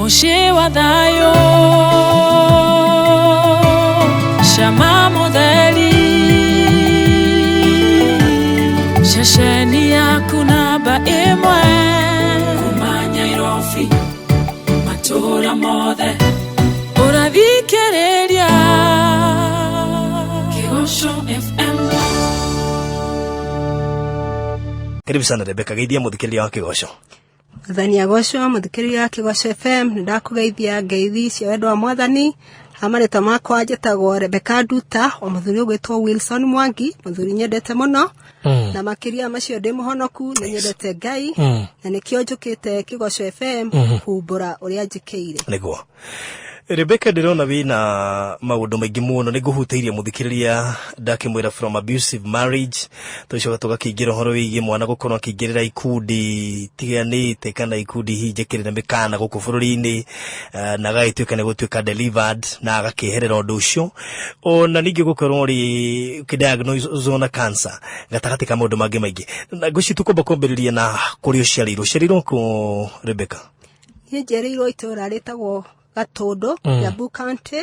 Mũciĩ wa thayũ, cama mũtheri, ceceni yaku namba ĩmwe, kuma Nyairobi matũũra mothe ũrathikĩrĩria Kĩgoco FM. Karibu sana Rebecca, geithia mũthikĩrĩria wa Kĩgoco. Mwathani agocwo. Mũthikĩrĩria wa Kĩgoco FM, nĩ ndakũgeithia ngeithi cia wendo wa Mwathani. Ha marĩtwa makwa njĩtagwo Rebecca Nduta, o mũthuri ũgwĩtwo Wilson Mwangi, mũthuri nyendete mũno. Na makĩria macio ndĩ mũhonoku, nĩ nyendete Ngai, na nĩkĩo njũkĩte Kĩgoco FM kumbũra ũrĩa njĩkĩire. Nĩguo Rebecca, ndĩrona wĩna maũndũ maingĩ mũno. Nĩ ngũhutĩirie mũthikĩrĩria ndakĩmwĩra from abusive marriage, tũcoka tũgakĩingĩra ũhoro wĩgiĩ mwana gũkorwo akĩingĩrĩra ikundi tiganĩte kana ikundi hihi njĩkĩrĩre mĩkana gũkũ bũrũri-inĩ, na agagĩtuĩka nĩ gũtuĩka delivered na agakĩeherera ũndũ ũcio, ona ningĩ gũkorwo rĩ ũkĩdiagnoswo na cancer gatagatĩ ka maũndũ mangĩ maingĩ. Na ngwĩciria tũkwamba kwambĩrĩria na kũrĩa ũciarĩirwo. Ũciarĩirwo kũ, Rebecca? Niĩ njiarĩirwo itũũra rĩtagwo Gatũndũ, Kiambu County,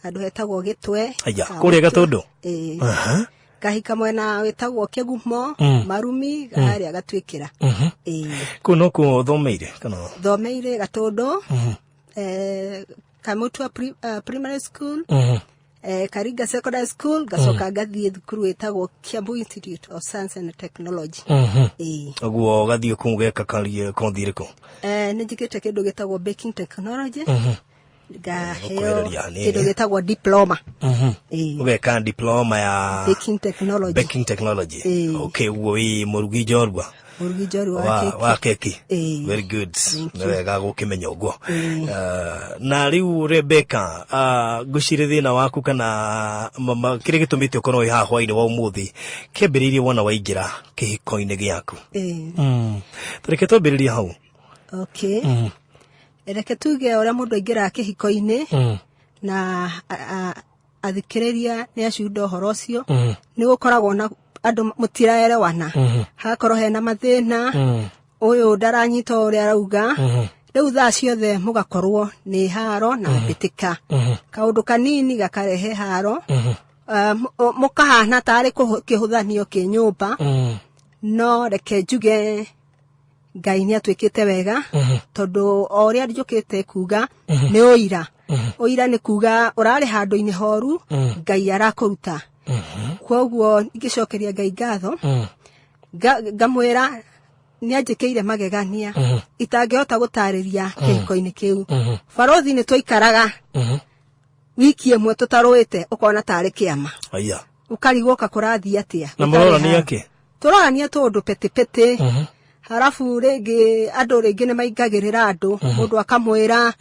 handũ hetagwo Gĩtwe. Aya, kũrĩa Gatũndũ? Ĩĩ. Ngahika mwena wĩtagwo Kĩgumo, Marumi, harĩa Gatuĩkĩra. Ĩĩ. Kũu no kuo ũthomeire kana? Thomeire Gatũndũ, Kamutua Primary School, Karinga Secondary School, ngacoka ngathiĩ thukuru ĩtagwo Kiambu Institute of Science and Technology. Ĩĩ. Ũguo ũgathiĩ kũu ũgeka karie kothi ĩrĩkũ? Nĩ njĩkĩte kĩndũ gĩtagwo baking technology, ngaheo Gũkuhĩrĩria hanini. kĩndũ gĩtagwo diploma. Ĩĩ. Ũgeka diploma ya baking technology. Baking technology. Ĩĩ. Okay, ũguo wĩ mũrugi njorua Mũrugi njorua wa keki. Wa keki. Ĩĩ. Very good. Thank Nĩ you. wega gũkĩmenya ũguo. Na rĩu Rebecca, ngwĩciria thĩna waku kana kĩrĩa gĩtũmĩte ũkorwo wĩ haha hwainĩ wa ũmũthĩ kĩambĩrĩirie wona waingĩra kĩhiko-inĩ gĩaku. Ĩĩ. Reke twambĩrĩrie hau. Okay. Reke tuge ũrĩa mũndũ aingĩraga kĩhiko-inĩ, na athikĩrĩria nĩ acunda ũhoro ũcio, nĩ gũkoragwo na andũ mũtiraerewana, hagakorwo hena mathĩna, ũyũ ndaranyita ũrĩa arauga. Rĩu thaa ciothe mũgakorwo nĩ haro na mbĩtĩka, kaũndũ kanini gakarehe haro. Mũkahana tarĩ kĩhũthanio kĩ nyũmba. No reke njuge Ngai nĩ atwĩkĩte wega, tondũ o ũrĩa njũkĩte kuga nĩ ũira. Ũira nĩ kuga ũrarĩ handũ-inĩ horu, Ngai arakũruta. Kwoguo ingĩcokeria Ngai ngatho, ngamwĩra nĩ anjĩkĩire magegania itangĩhota gũtarĩria kĩhiko-inĩ kĩu. Barothi, nĩ twaikaraga wiki ĩmwe tũtarũĩte, ũkona tarĩ kĩama. Aya. Ũkarigwo ka kũrathiĩ atĩa. Na Gũtarĩ mũrorania haro. kĩ? Tũrorania tũndũ petĩpetĩ, harabu rĩngĩ andũ rĩngĩ nĩ maingagĩrĩra andũ, mũndũ akamwĩra,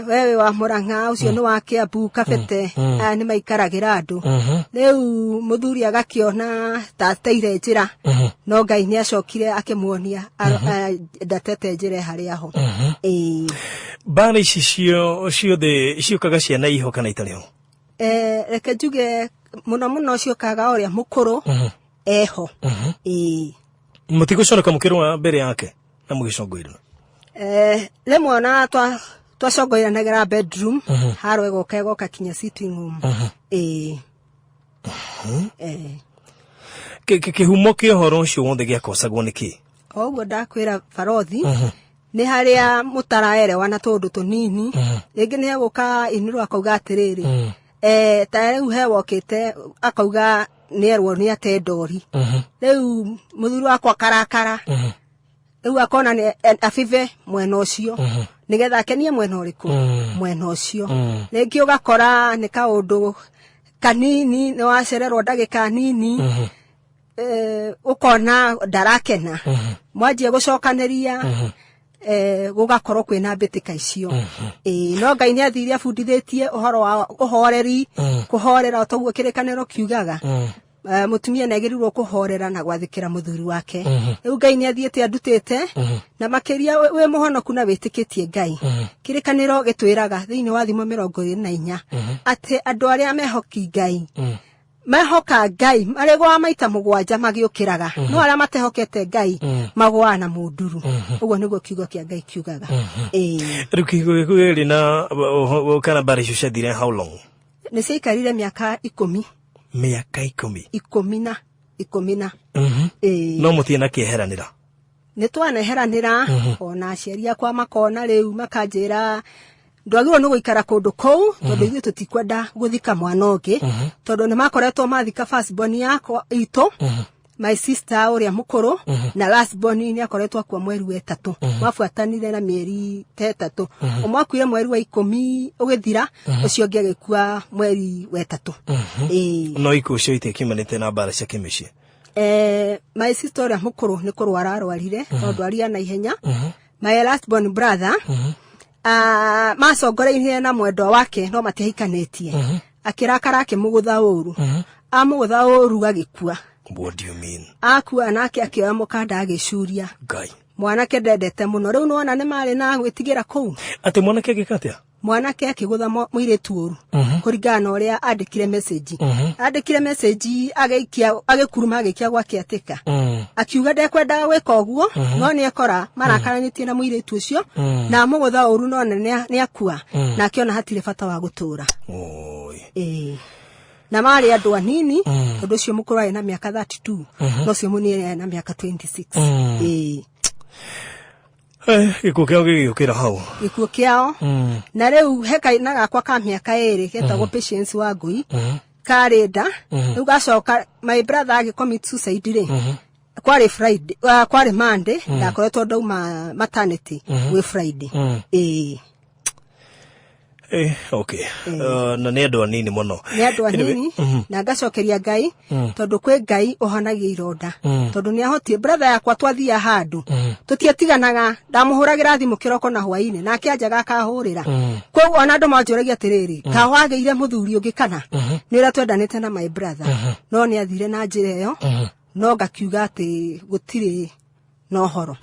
wewe wa Mũrang'a, ũcio nĩ wa Kĩambu Kabete. Aya nĩ maikaragĩra andũ. Rĩu mũthuri agakĩona ta ateire njĩra, no Ngai nĩ acokire akĩmuonia ndatete njĩra harĩa ho. Ĩĩ. Mbara ici ciothe ciũkaga ciana iho kana itarĩ ho? Reke njuge mũno mũno ciũkaga ũrĩa mũkũrũ eho. Ĩĩ. Mũtigũconoka mũkĩrũa mbere yake na mũgĩcongoirana? Rĩmwe ona twacongoiranagĩra bedroom, haro ĩgoka ĩgoka kinya sitting room. Ĩĩ. Kĩhumo kĩa ũhoro ũcio wothe gĩakosagwo nĩ kĩ? O ũguo ndakwĩra barothi, nĩ harĩa mũtaraerewana tũndũ tũnini. Rĩngĩ nĩ egũka inũrũ akauga atĩrĩrĩ, ta rĩu he wokĩte akauga nĩ erwo nĩ ate ndori. Rĩu mũthuri wakwa karakara, rĩu akona nĩ abibe mwena ũcio nĩgetha akenie mwena ũrĩkũ, mwena ũcio. Rĩngĩ ũgakora nĩ kaũndũ kanini, nĩ wacererwo ndagĩka nini, ũkona ndarakena. Mwanjia gũcokanĩria, gũgakorwo kwĩna mbĩtĩka icio. Ĩĩ, no Ngai nĩ athire abundithĩtie ũhoro wa ũhoreri, kũhorera o toguo kĩrĩkanĩro kiugaga. Mũtumia nĩ agĩrĩirwo kũhorera na gwathĩkĩra mũthuri wake. Rĩu Ngai nĩ athiĩte andutĩte, na makĩria wĩ mũhonoku na wĩtĩkĩtie Ngai. Kĩrĩkanĩro gĩtwĩraga thĩinĩ wa Thimo 24 atĩ andũ arĩa mehoki Ngai Mehoka Ngai marĩgũaga maita 7 magĩũkĩraga, no arĩa matehokete Ngai magũaga na mũnduru. Ũguo nĩguo kiugo kĩa Ngai kiugaga. Ĩĩ. Rĩu kĩhiko gĩaku gĩrĩ na kana mbara icio ciathire how long? Nĩ ciaikarire mĩaka 10. Mĩaka 10? 10 na 10 na. Ĩĩ. No mũtirĩ na kĩeheranĩra? Nĩ twaneheranĩra, ona aciari akwa makona rĩu makanjĩra ndwagĩrĩirwo nĩ gũikara kũndũ kũu tondũ ithuĩ tũtikwenda gũthika mwana ũngĩ, tondũ nĩ makoretwo mathika first born yakwa itũ, my sister ũrĩa mũkũrũ, na last born nĩ akoretwo akua mweri wa 3, mabuatanire na mĩeri ta 3. Ũmwe akuire mweri wa 10 ũgĩthira, ũcio ũngĩ agĩkua mweri wa 3. Ĩĩ. No ikuũ cio itikiumanĩte na mbara cia kĩmĩciĩ? My sister ũrĩa mũkũrũ nĩ kũrwara arwarire, no ndwari ya naihenya. My last born brother, macongoreirie na mwendwa wake no matiahikanĩtie, akĩrakara akĩmũgũtha ũru, amũgũtha ũru agĩkua. What do you mean? Akua nake akĩoya mũkanda agĩcuria. Ngai. Mwanake ndendete mũno. Rĩu nĩwona nĩ marĩ na gwĩtigĩra kũu. Atĩ mwanake agĩka atĩa? Mwanake akĩgũtha mũirĩtu ũru kũringana na ũrĩa andĩkire message. Andĩkire message agĩikia, agĩkuruma agĩikia gwake atĩka. Akiuga ndekwendaga gwĩka ũguo, no nĩ ekora marakaranĩtie na mũirĩtu ũcio na amũgũtha ũru, no nĩ akua, na akĩona hatirĩ bata wa gũtũra. Oi. Ĩĩ. Na marĩ andũ anini, tondũ ũcio mũkũrũ arĩ na mĩaka 32, no ũcio mũnini arĩ na mĩaka 26. Ĩĩ. Gĩkuũ kĩao gĩgĩũkĩra hau. Gĩkuũ kĩao. Na rĩu he kaina gakwa ka mĩaka 2 getagwo Patience wa Ngui, karĩ nda. Rĩu gacoka my brother agĩ commit suicide rĩ, kwarĩ Friday, kwarĩ Monday, ndakoretwo ndauma maternity gwĩ Friday. Ĩĩ. Okay. Na nĩ andũ anini mũno. Nĩ andũ Anyway, anini, na ngacokeria Ngai, tondũ kwĩ Ngai ũhonagia ironda, tondũ nĩ ahotie. Brother yakwa twathiia handũ tũtiatiganaga, ndamũhũragĩra thimũ kĩroko na hwainĩ, nake anjaga akahũrĩra. Koguo ona andũ manjũragia atĩrĩrĩ, ka wagĩire mũthuri ũngĩ kana nĩ ũrĩa twendanĩte na my brother, no nĩ athire na njĩra ĩyo, no ngakiuga atĩ gũtirĩ na ũhoro.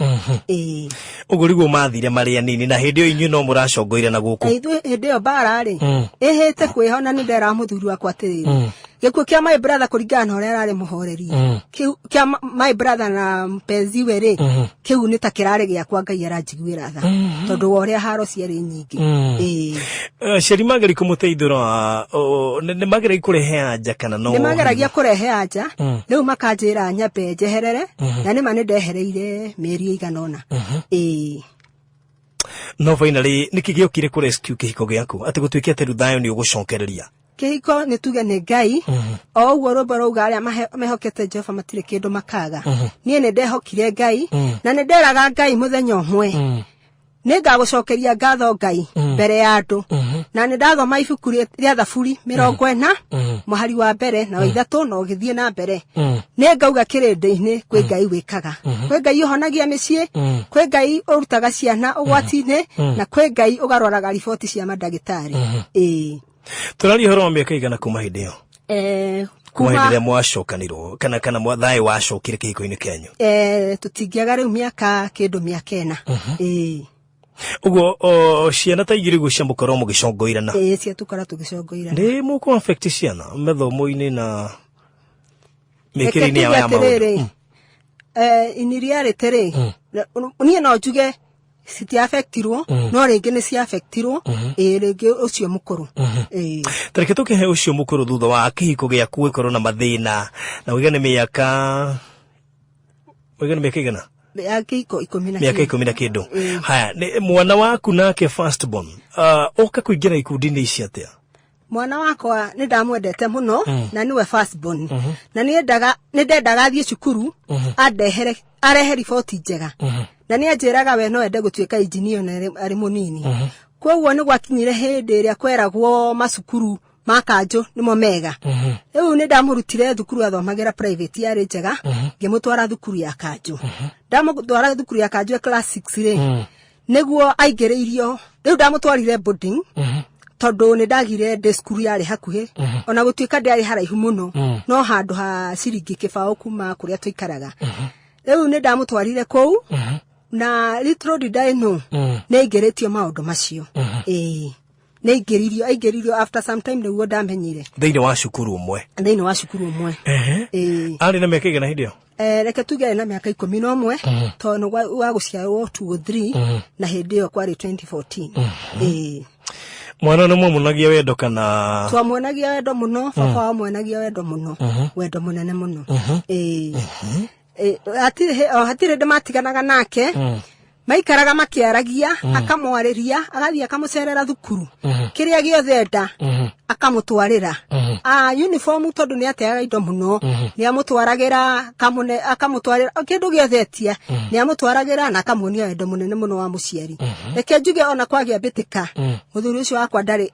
Ĩĩ. Ũguo nĩguo mathire marĩ anini, na hĩndĩ ĩyo inyuĩ no mũracongoire na gũkũ. Na ithuĩ hĩndĩ ĩyo mbara rĩ ĩhĩte kwĩhona, nĩ ndera mũthuri wakwa atĩrĩrĩ, gĩkuũ kĩa my brother kũringana na ũrĩa ararĩ mũhoreri, kĩu kĩa my brother na mpenzi we rĩ, kĩu nĩ ta kĩrarĩ gĩakwa, Ngai aranjiguĩra tha tondũ wa ũrĩa haro ciarĩ nyingĩ. Ĩĩ. Aciari mageri kũmũteithũra, nĩ mageragia kũrehe anja kana no Nĩ mageragia kũrehe anja, rĩu makanjĩra nyambe njeherere, na nĩma nĩ ndehereire mĩeri ĩigana ũna. Ĩĩ. No finally nĩkĩ gĩokire kũ rescue kĩhiko gĩaku atĩ gũtuĩke atĩ rĩu thayũ nĩ ũgũcokereria? Kĩhiko nĩ tuge nĩ Ngai, o ũguo rwĩmbo rauga arĩa mehokete Jehova matirĩ kĩndũ makaga. Niĩ nĩ ndehokire Ngai, na nĩ nderaga Ngai mũthenya ũmwe nĩ ngagũcokeria ngatho Ngai mbere ya andũ. Na nĩ ndathoma ibuku rĩa Thaburi 40 mũhari wa 1 na wa 3 na ũgĩthiĩ na mbere, nĩ ngauga kĩrĩndĩ-inĩ kwĩ Ngai wĩkaga, kwĩ Ngai ũhonagia mĩciĩ, kwĩ Ngai ũrutaga ciana ũgwati-inĩ, na kwĩ Ngai ũgaroraga riboti cia mandagĩtarĩ. Ĩĩ. Tũraria ũhoro wa mĩaka igana kuma hĩndĩ ĩyo? Kuma hĩndĩ ĩrĩa mwacokanirwo kana thayũ wacokire kĩhiko-inĩ kĩanyu? Tũtingĩaga rĩu mĩaka kĩndũ mĩaka 4. Ĩĩ. Ũguo o, ciana ta 2 ũguo cia mũkorwo mũgĩcongoirana? Ĩĩ, cia tũkora tũgĩcongoirana. Nĩ mũkũ affect ciana mathomo-inĩ na mĩkĩre-inĩ yao ya maũndũ? In reality rĩ, niĩ no njuge citiafektirwo, no rĩngĩ nĩ ciafektirwo. Ĩĩ, rĩngĩ ũcio mũkũrũ. Ĩĩ. Tareke tũkĩhe ũcio mũkũrũ, thutha wa kĩhiko gĩaku gũkorwo na mathĩna na ũiga nĩ mĩaka, ũiga nĩ mĩaka igana? Ya kĩhiko 10 na mĩaka kĩndũ. 10 na kĩndũ. Haya, nĩ mwana waku nake first born, oka kũingĩra ikundi-inĩ ici atĩa? Mwana wakwa nĩ ndamwendete mũno, na nĩwe first born, na nĩ ndendaga athiĩ cukuru andehere arehe riboti njega, na nĩ anjĩraga we no ende gũtuĩka engineer na arĩ mũnini. Koguo nĩ gwakinyire hĩndĩ ĩrĩa kweragwo macukuru ma kanjũ nĩmo mega. Rĩu nĩ ndamũrutire thukuru athomagĩra private yarĩ njega, ngĩmũtwara thukuru ya kanjũ. Ndamũtwara thukuru ya kanjũ ya class 6 rĩ, nĩguo aingĩrĩirio. Rĩu ndamũtwarire boarding tondũ nĩ ndagire ndĩ cukuru yarĩ hakuhĩ, ona gũtuĩka ndĩarĩ haraihu mũno, no handũ ha ciringi 0 kuma kũrĩa tũikaraga. Rĩu nĩ ndamũtwarire kũu, na little did I know nĩ aingĩrĩtio maũndũ macio. Ĩĩ. Nĩ aingĩririo, aingĩririo after some time nĩguo ndamenyire. Thĩinĩ wa cukuru ũmwe? Thĩinĩ wa cukuru ũmwe. Ĩĩ. Arĩ na mĩaka igana hĩndĩ ĩyo? Reke tuge arĩ na mĩaka 11, tondũ nĩ wa gũciarwo 203 na hĩndĩ ĩyo kwarĩ 2014. Ĩĩ. Mwana nĩ mwamuonagia wendo kana? Twamuonagia wendo mũno, baba wamuonagia wendo mũno, wendo mũnene mũno. Ĩĩ. Hatirĩ hatirĩ hĩndĩ matiganaga nake, maikaraga makĩaragia, akamwarĩria, agathiĩ akamũcerera thukuru, kĩrĩa gĩothe enda akamũtwarĩra, uniform, tondũ nĩ ateaga indo mũno, nĩ amũtwaragĩra, akamũtwarĩra o kĩndũ gĩothe etia, nĩ amũtwaragĩra na akamuonia wendo mũnene mũno wa mũciari. Reke njuge ona kwagĩa mbĩtĩka, mũthuri ũcio wakwa ndarĩ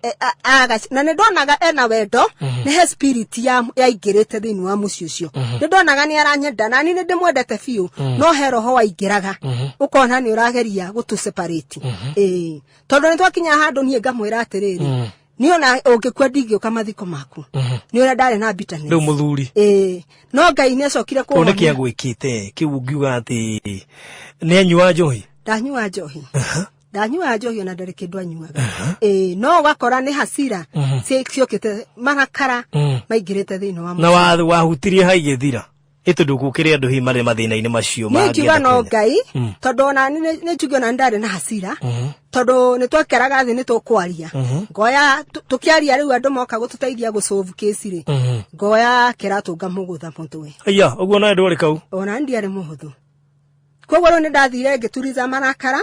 na nĩ ndonaga ena wendo, nĩ he spirit ya yaingĩrĩte thĩinĩ wa mũciĩ ũcio. Nĩ ndonaga nĩ aranyenda na niĩ nĩ ndĩmwendete biũ, no he roho waingĩraga ũkona nĩ ũrageria gũtũ separate. Ĩĩ, tondũ nĩ twakinya handũ niĩ ngamwĩra atĩrĩrĩ, niĩ ona ũngĩkua ndingĩũka mathiko maku, nĩ ũrĩa ndarĩ na bitterness. Rĩu mũthuri? Ĩĩ, no Ngai nĩ acokire kũu nĩ kũhonia. Kĩagwĩkĩte kĩu ũngiuga atĩ nĩ anyua njohi? Ndanyua njohi, ndanyuaga njohi, ona ndarĩ kĩndũ anyuaga. Ĩĩ, no ũgakora nĩ hasira ciũkĩte, marakara maingĩrĩte thĩinĩ wa Na wahutirie ha igĩthira ĩ tondũ gũkĩrĩ andũ hihi marĩ mathĩna-inĩ macio? Niĩ ngiuga mangĩenda no kũmenya. Ngai, tondũ ona nĩ njuge ona nĩ ndarĩ na hasira, tondũ nĩ twakeraga thĩ nĩ tũkwaria, ngoya tũkĩaria, rĩu andũ moka gũtũteithia gũsolve case rĩ, ngoya kĩratũ ngamũgũtha mũtwe. Aya, ũguo nawe ndwarĩ kau? Ona ndiarĩ mũhũthũ. Koguo rĩu nĩ ndathire ngĩturiza marakara,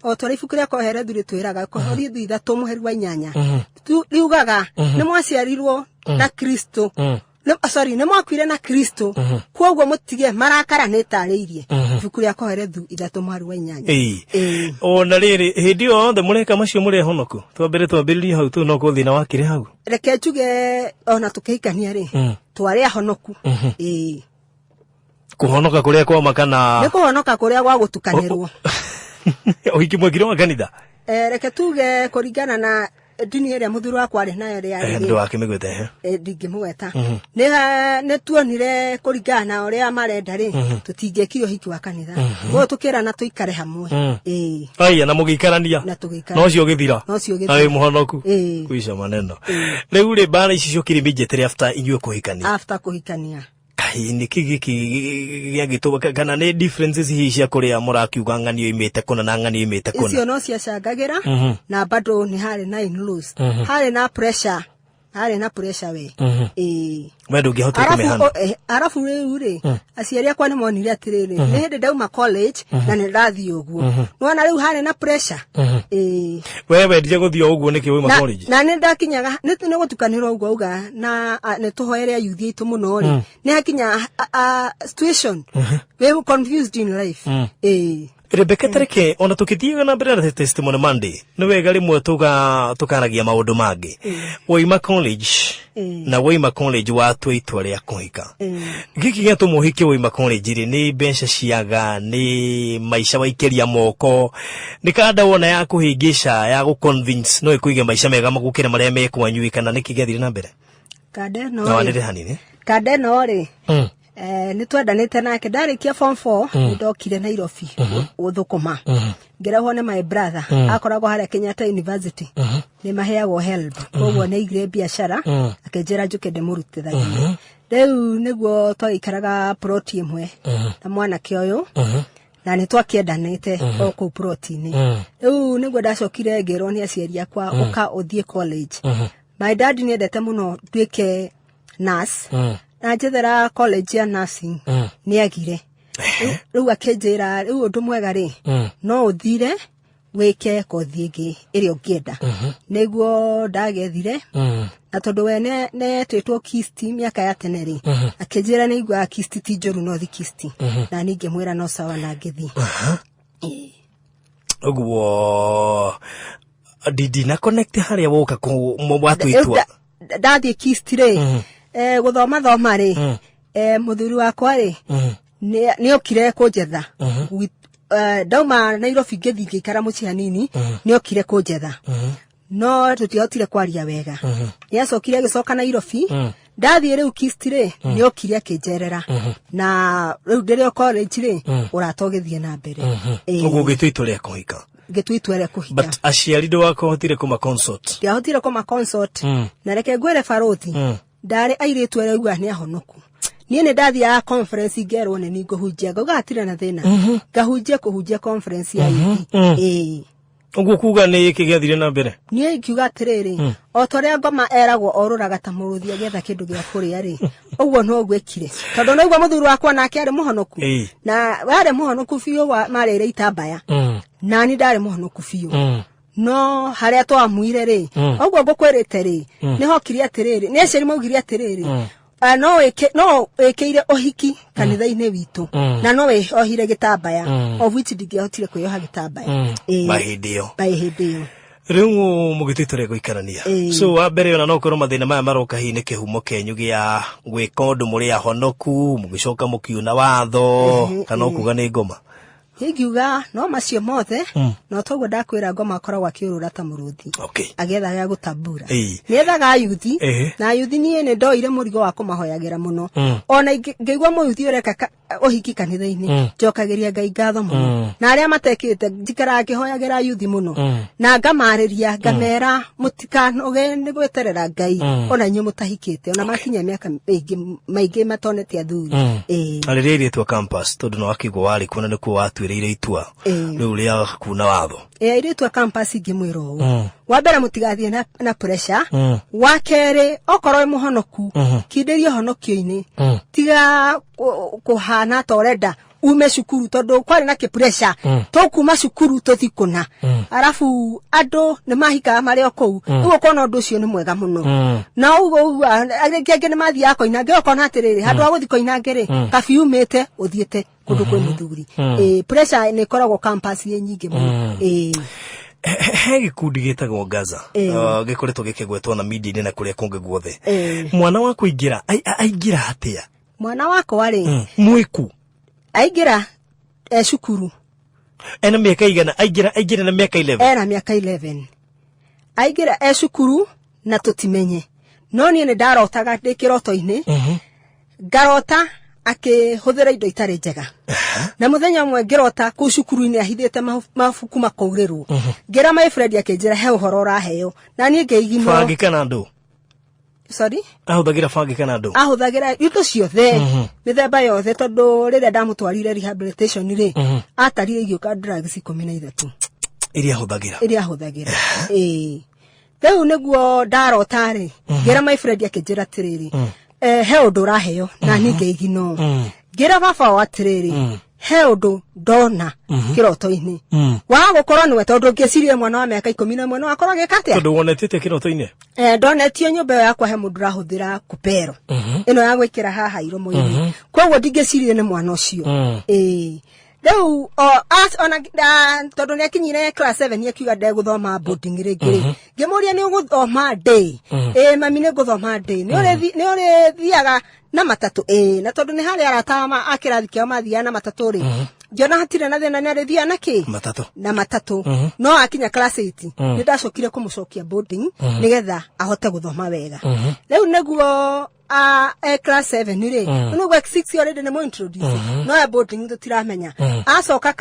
o ta ũrĩa ibuku rĩa Koherethu rĩtwĩraga, Koherethu 3 mũhari wa 8 riugaga nĩ mwaciarirwo na Kristo, sorry, nĩ mwakuire na Kristo, koguo mũtige marakara. Nĩ tarĩirie ibuku rĩa Koherethu 3 mũhari wa 8. Ĩĩ. Ĩĩ. Ona rĩrĩ, hĩndĩ ĩyo yothe mũreka macio mũrĩ ahonoku? Twambere twambĩrĩrie hau tu, no kũ thĩna wakĩrĩ hau. Reke njuge ona tũkĩhikania rĩ, twarĩ ahonoku. Ĩĩ. Kũhonoka kũrĩa kwama kana? Nĩ kũhonoka kũrĩa gwa gũtukanĩrwo. Ũhiki mwekire wa kanitha? Reke tuge kũringana na ndini ĩrĩa mũthuri wakwa arĩ nayo rĩarĩ Ndũ wakĩmĩgwete? Ndingĩmũgweta. Nĩ tuonire kũringana na ũrĩa marenda rĩ, tũtingĩekire ũhiki wa kanitha, koguo tũkĩrana tũikare hamwe. Ĩĩ. Aya, na mũgĩikarania? Na tũgĩikara. Na ũcio ũgĩthira? Na ũcio ũgĩthira. Na wĩ mũhonoku? Ĩĩ. Kuica maneno. Rĩu rĩ, mbara ici ciokire immediately after inyuĩ kũhikania? After kũhikania. Kaĩ nĩkĩ gĩkĩ gĩagĩtũma, kana nĩ differences hihi cia kũrĩa mũrakiuga ng'anio imĩte kũna na ng'anio imĩte kũna? Icio no ciacangagĩra, na bado nĩ harĩ na in-laws, harĩ na pressure, harĩ na pressure we. Ĩĩ. We ndũngĩahotire Arabu kũmĩhana? Arabu rĩu rĩ, aciari akwa nĩ monire atĩrĩrĩ, nĩ hĩndĩ ndauma college na nĩ ndathiĩ ũguo, nĩwona rĩu harĩ na pressure. Ĩĩ. We wendire gũthiĩ o ũguo nĩkĩ wauma college? Na nĩ ndakinyaga nĩ gũtukanĩrwo ũguo auga na nĩ tũhoere ayuthi aitũ mũno rĩ, nĩ hakinya situation we confused in life. Ĩĩ. Rebecca, tareke ona tukithiaga na mbere na Testimony Monday, nĩ wega rĩmwe tũkaragia maũndũ mangĩ. Waima college na waima college watua itua rĩa kũhika, gĩkĩ gĩatũma ũhike waima college rĩ, nĩ mbeca ciaga, nĩ maica waikĩria moko, nĩ kanda wona ya kũhĩngĩca ya gũ convince no ĩkũige maica mega gũkĩra marĩa me kwanyu, kana nĩkĩ gĩathire na mbere? Kanda ĩno Na rĩ, wanĩrĩre hanini. Kanda ĩno rĩ, nĩ twendanĩte nake. Ndarĩkia form 4 nĩ ndokire Nairobi gũthũkũma, ngĩrehwo nĩ my brother, akoragwo harĩa Kenyatta University, nĩ maheagwo help, koguo nĩ aigire biacara, akĩnjĩra njũke ndĩmũrutithagie. Rĩu nĩguo twagĩikaraga ploti ĩmwe na mwanake ũyũ, na nĩ twakĩendanĩte o kũu ploti-inĩ. Rĩu nĩguo ndacokire ngĩrwo nĩ aciari akwa, ũka ũthiĩ college. My dad nĩ endete mũno nduĩke nurse, na njethera college ya nursing nĩ agire. Rĩu akĩnjĩra, rĩu ũndũ mwega rĩ, no ũthire wĩke kothi ĩngĩ ĩrĩa ũngĩenda. Nĩguo ndagethire, na tondũ we nĩ etĩtwo KIST mĩaka ya tene rĩ, akĩnjĩra nĩ iguaga KIST ti njũru, no thi KIST, na niĩ ngĩmwĩra no sawa, na ngĩthiĩ. Ũguo ndina connect harĩa woka watua itua. Ndathiĩ KIST rĩ, gũthoma thoma rĩ, mũthuri wakwa rĩ nĩ okire kũnjetha. Ndauma Nairobi ngĩthiĩ ngĩikara mũciĩ hanini, nĩ okire kũnjetha, no tũtiahotire kwaria wega. Nĩ acokire agĩcoka Nairobi. Ndathiĩ rĩu KIST rĩ, nĩ okire akĩnjerera, na rĩu ndĩrĩ o college rĩ, ũrata ũgĩthiĩ na mbere. Ĩĩ. Ũguo ũgĩtua itua rĩa kũhika? Ngĩtua itua rĩa kũhika. But aciari ndwakũhotire kũma consort? Ndiahotire kũma consort. Na reke ngwĩre, barothi, ndarĩ airĩtu arĩa ugaga nĩ ahonoku. Niĩ nĩ ndathiaga conference, ngerwo nĩ ni ngũhunjia, ngauga hatirĩ na thĩna, ngahunjia kũhunjia conference ya youth, ĩĩ. Ũguo kuga nĩ kĩ gĩathire na mbere? Niĩ ingiuga atĩrĩrĩ, o ta ũrĩa ngoma eragwo orũraga ta mũrũthi agĩetha kĩndũ gĩa kũrĩa rĩ, ũguo no gwĩkire, tondũ naigua mũthuri wakwa nake arĩ mũhonoku. Na warĩ mũhonoku biũ, marĩire itambaya. Nani ndarĩ mũhonoku biũ. No harĩa twamuire rĩ, ũguo ngũkwĩrĩte rĩ, nĩ hokire atĩrĩrĩ, nĩ aciari maugire atĩrĩrĩ, no no wĩkĩire ũhiki kanitha-inĩ witũ na no wĩohire gĩtambaya, of which ndingĩahotire kwĩyoha gĩtambaya. Ba hĩndĩ ĩyo. By hĩndĩ ĩyo. Rĩu mũgĩtua itua rĩa gũikarania. So wa mbere, ona no ũkorwo mathĩna maya maroka hihi nĩ kĩhumo kĩanyu gĩa gwĩka ũndũ mũrĩ ahonoku, mũgĩcoka mũkiuna watho, kana ũkuga nĩ ngoma? Ingiuga no macio mothe, no toguo ndakwĩra, ngoma akoragwo akĩũrũra ta mũrũthi agĩetha gĩa gũtambura. Nĩethaga ayuthi. Na ayuthi, niĩ nĩ ndoire mũrigo wa kũmahoyagĩra mũno. Ona ngĩigua mũyuthi ũreka ũhiki kanitha-inĩ, njokagĩria Ngai ngatho mũno. Na arĩa matekĩte, njikaraga ngĩhoyagĩra ayuthi mũno na ngamarĩria, ngamera mũtikanoge nĩ gweterera Ngai, ona inyuĩ mũtahikĩte, ona makinya mĩaka mĩingĩ maingĩ matonete athuri. Na rĩrĩa airĩtu a campus, tondũ nĩ wakĩigua warĩ kuo na nĩkuo watuĩrĩire itua rĩu rĩa kuna watho. Airĩtu a campus ingĩmwĩra ũũ: wa mbere, mũtigathiĩ na pressure. Wa kerĩ, okorwo wĩ mũhonoku, kindĩria ũhonokio-inĩ. Tiga kũhana ta ũrenda ume cukuru, tondũ kwarĩ na kĩpressure tũkuma cukuru tũthi kũna, arabu andũ nĩ mahikaga marĩ o kũu. Rĩu ũkona ũndũ ũcio nĩ mwega mũno, na ũguo ũguo angĩ angĩ nĩ mathiaga koinange. Ũkona atĩrĩrĩ, handũ ha gũthi koinange rĩ, kabi umĩte ũthiĩte kũndũ kwĩ mũthuri. Pressure nĩ ĩkoragwo campus ĩ nyingĩ mũno, ĩĩ. He gĩkundi gĩtagwo Gaza, gĩkoretwo gĩkĩgwetwo na media-inĩ na kũrĩa kũngĩ guothe. Mwana wa kũingĩra aingĩra atĩa? Mwana wakwa rĩ, Mwĩku. Aingĩra e cukuru. Ena mĩaka igana aingĩra na mĩaka 11? Ena mĩaka 11. Aingĩra e cukuru na tũtimenye, no niĩ nĩ ndarotaga ndĩ kĩroto-inĩ, ngarota akĩhũthĩra indo itarĩ njega. Na mũthenya ũmwe ngĩrota kũu cukuru-inĩ ahithĩte mabuku makaurĩrwo. Ngĩra my friend, akĩnjĩra he ũhoro ũraheo, na niĩ ngĩiginwo. Bangi kana ndũ? Sorry? Ahũthagĩra bangi kana ndũ? Ahũthagĩra indo ciothe, mĩthemba yothe, tondũ rĩrĩa ndamũtwarire rehabilitation rĩ, atarire igĩũka drugs 13. Iria ahũthagĩra? Ĩrĩa ahũthagĩra, ĩĩ. Rĩu nĩguo ndarota rĩ, ngĩra my friend, akĩnjĩra atĩrĩrĩ, he ũndũ ũraheo, na niĩ ngĩigino. Ngĩra baba wao atĩrĩrĩ, he ũndũ ndona kĩroto-inĩ wa gũkorwo nĩwe, tondũ ngĩcirie mwana wa mĩaka 11 no akorwo agĩka atĩa? Tondũ wonetete kĩroto-inĩ? Ndonetio nyũmba ĩyo yakwa he mũndũ ũrahũthĩra kupero ĩno ya gwĩkĩra haha iromo-inĩ, koguo ndingĩcirie nĩ mwana ũcio. Ĩĩ, rĩu ona tondũ nĩ akinyire class 7 akiuga ndegũthoma boarding rĩngĩ rĩ, ngĩmũria, nĩ ũgũthoma day? Ĩĩ mami, nĩ ngũthoma day. Nĩ ũrĩthiaga na matatũ? Ĩĩ. Na tondũ nĩ harĩ arata a kĩrathi kĩao mathiaga na matatũ rĩ, ngĩona hatirĩ na thĩna, nĩ arĩthiaga na kĩ? Matatũ. Na matatũ. No akinya class 8 nĩ ndacokire kũmũcokia boarding nĩgetha ahote gũthoma wega. Rĩu nĩguo e class 7 rĩ, nĩguo 6 already nĩ mũintroduce, no e boarding tũtiramenya. Acoka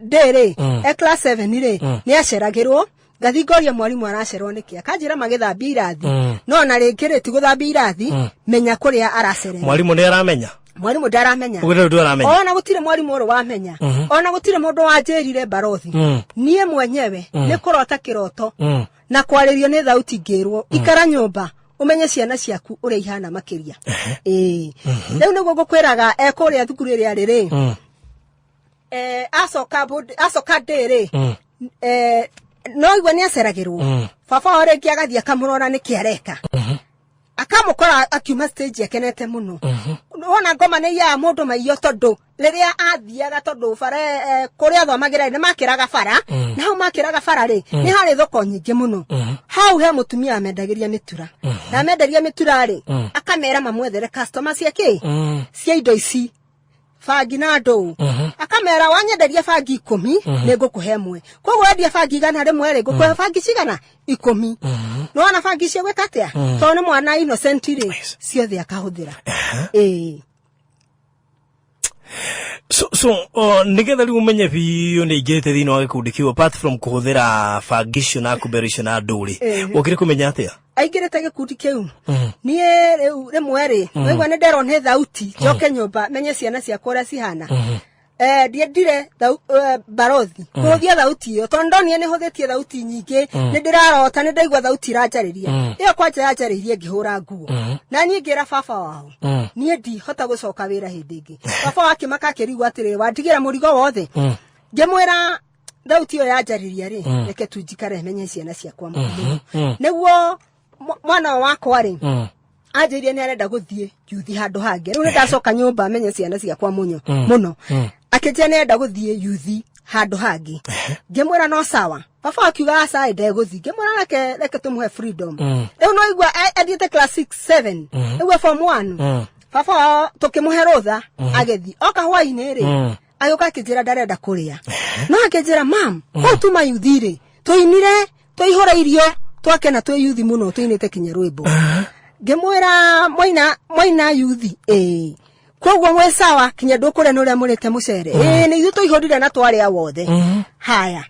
day rĩ, e class 7 rĩ, nĩ aceragĩrwo. Ngathi ngoria mwarimũ aracerwo nĩkĩ, akanjĩra magĩthambia irathi. No na rĩngĩ rĩ, ti gũthambia irathi, menya kũrĩa aracerera. Mwarimũ nĩ aramenya? Mwarimũ ndaramenya. Ũguo rĩu ndũramenya? Ona gũtirĩ mwarimũ ũrĩ wamenya, ona gũtirĩ mũndũ wanjĩrire, barothi. Niĩ mwenyewe nĩ kũrota kĩroto na kwarĩrio nĩ thauti, ngĩrwo ikara nyũmba ũmenye ciana ciaku ũrĩa ihana makĩria. Ĩĩ, rĩu nĩguo ngũkwĩraga, e kũrĩa thukuru ĩrĩa arĩ rĩ, acoka ndĩ rĩ, no igua nĩ aceragĩrwo. Baba wao rĩngĩ agathiĩ akamũrora nĩkĩ areka, akamũkora akiuma stage akenete mũno. Wona ngoma nĩ iyaga mũndũ maiyo, tondũ rĩrĩa athiaga, tondũ bara kũrĩa athomagĩra nĩ makĩraga bara, na hau makĩraga bara rĩ, nĩ harĩ thoko nyingĩ mũno. Hau he mũtumia amendagĩria mĩtura, na amendagia mĩtura rĩ, akamera mamwethere customer cia kĩ, cia indo ici, bangi na ndũũ. Akamera wanyenderia bangi 10 nĩ ngũkũhe ĩmwe, koguo wendia bangi 100 rĩ, ngũkũhe bangi cigana? 10. Nĩwona bangi icio gwĩka atĩa? Tondũ nĩ mwana innocent rĩ, ciothe akahũthĩra, ĩĩ. So, So nĩgetha rĩu ũmenye biũ nĩ aingĩrĩte thĩinĩ wa gĩkundi kĩu, apart from kũhũthĩra bangi icio na kumbero icio na ndũrĩ, wokire kũmenya atĩa? Aingĩrĩte gĩkundi kĩu, niĩ rĩu rĩmwe rĩ, waigua nĩ nderwo nĩ thauti njoke nyũmba menye ciana ciakwa ũrĩa cihana. Ndiendire barothi kũhũthia thauti ĩyo, tondũ ndonire nĩ hũthĩtie thauti nyingĩ, nĩ ndĩrarota, nĩ ndaigua thauti iranjarĩria. Ĩyo kwanja yanjarĩirie ngĩhũra nguo, na niĩ ngĩra baba wao, niĩ ndihota gũcoka wĩra hĩndĩ ĩngĩ. Baba wao akĩmaka, akĩrigwo atĩrĩrĩ, wandigĩra mũrigo wothe. Ngĩmwĩra thauti ĩyo yanjarĩria rĩ, reke tu njikare menye ciana ciakwa mũno. Nĩguo mwana ũyũ wakwa rĩ, anjĩire nĩ arenda gũthiĩ yuthi handũ hangĩ. Rĩu nĩ ndacoka nyũmba menye ciana ciakwa mũno mũno. Akĩnjĩra nĩ arenda gũthiĩ yuthi handũ hangĩ. Ngĩmwĩra no sawa. Baba akiuga aca, ndegũthiĩ. Ngĩmwĩra reke tũmũhe freedom. Rĩu no igua athiĩte class 6 7, rĩu e form 1. Baba wao tũkĩmũhe rũtha agĩthiĩ. Oka hwainĩ rĩ, agĩũka akĩnjĩra ndarenda kũrĩa, no akĩnjĩra, "Mam, kũu tuma yuthi rĩ, tũinire twaihũra irio, twakena twĩ yuthi mũno, tũinĩte kinya rwĩmbo." Ngĩmwĩra, "Mwaina, mwaina yuthi?" "Ĩĩ." "Koguo mwĩ sawa kinya ndũkũrĩa nĩ ũrĩa mũrĩte mũcere?" "Ĩĩ, nĩ ithuĩ tũihũrire na twarĩa wothe." Haya,